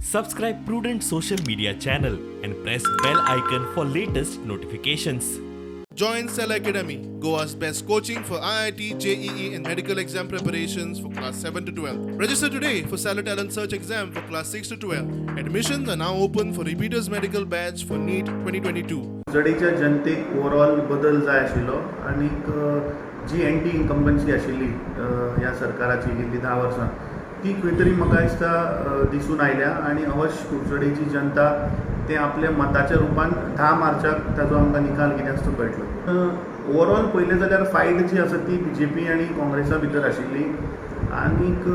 Subscribe Prudent Social Media channel and press bell icon for latest notifications. Join Cell Academy, Goa's best coaching for IIT, JEE, and medical exam preparations for class 7 to 12. Register today for Stellar Talent Search exam for class 6 to 12. Admissions are now open for repeaters medical batch for NEET 2022. कुडचडेच्या जनतेक overall बदल जाय आशिल्लो आनीक जी anti incumbency आशिल्ली ह्या सरकाराची गेल्ली 10 वर्सां, ती खंय तरी म्हाका दिसता दिसून आयल्या आनी अवश्य कुडचडेची जनता ते आपल्या मताच्या रुपान 10 मार्चाक ताजो आमकां निकाल कितें आसा तो कळटलो. ओवरऑल पळयलें जाल्यार फायट जी आसा ती बीजेपी आनी काँग्रेसा भितर आशिल्ली आनीक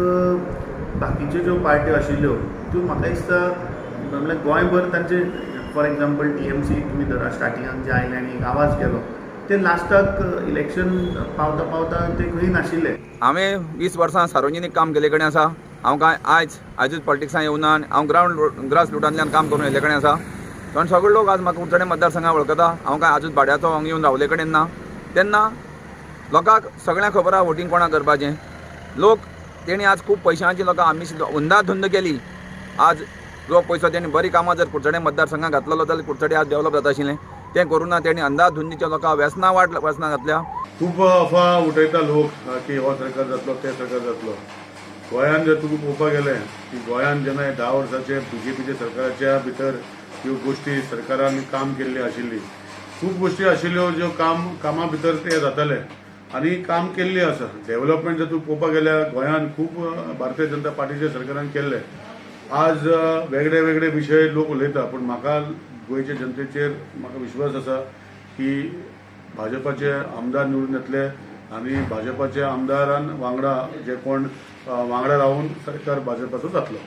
बाकीच्यो ज्यो पार्ट्यो आशिल्ल्यो त्यो म्हाका दिसता म्हणल्यार गोंयभर तांचे, फॉर एग्जाम्पल टीएमसी तुमी धरा, स्टार्टिंगाक जे आयले आनी एक आवाज केलो, ते लास्टाक इलेक्शन पावता पावता ते खंय नाशिल्ले. हांवें 20 वर्सां सार्वजनीक काम केल्ले कडेन आसा. हांव कांय आयजूच पॉलिटिक्सान येवना आनी हांव ग्रास रुटांतल्यान काम करून येयल्ले कडेन आसा. कारण सगळे लोक आज म्हाका कुडचडें मतदारसंघात वळखता. हांव कांय आजूच भाड्याचो हांगा येवन रावले कडेन ना. तेन्ना लोकांक सगळ्यांक खबर आहा वोटींग कोणाक करपाचें. लोक तेणी आज खूब पयशांची लोकां आमी अंदाधुंद केली. आज जो पयसो तेणी बरी कामां जर कुडचडें मतदारसंघात घातलेलो जाल्यार कुडचडें आज डेवलप जाता आशिल्लें. तें करूं ना. तेणी अंदाधुंदीच्या लोकांक वेसनां वाट वेसनां घातल्या. खूब अफवा उठयता लोक की हो सरकार जातलो, ते सरकार जातलो. गोंयान जर तुमी पळोवपाक गेले की गोंयान जेन्ना 10 वर्साचे बीजेपीच्या सरकाराच्या भितर ह्यो गोश्टी सरकारान काम केल्ली आशिल्ली, खूब गोश्टी आशिल्ल्यो ज्यो कामा भितर ते जाताले आनी काम केल्ली आसा. डेव्हलपमेंट जर तूं पळोवपाक गेल्यार गोंयान खूब भारतीय जनता पार्टीच्या सरकारान केल्ले. आज वेगळे वेगळे विशय लोक उलयता, पूण म्हाका गोंयच्या जनतेचेर म्हाका विश्वास आसा की भाजपाचे आमदार निवडून येतले आनी भाजपाच्या आमदारान वांगडा जे कोण वांगडा रावन सरकार भाजपाचो जातलो.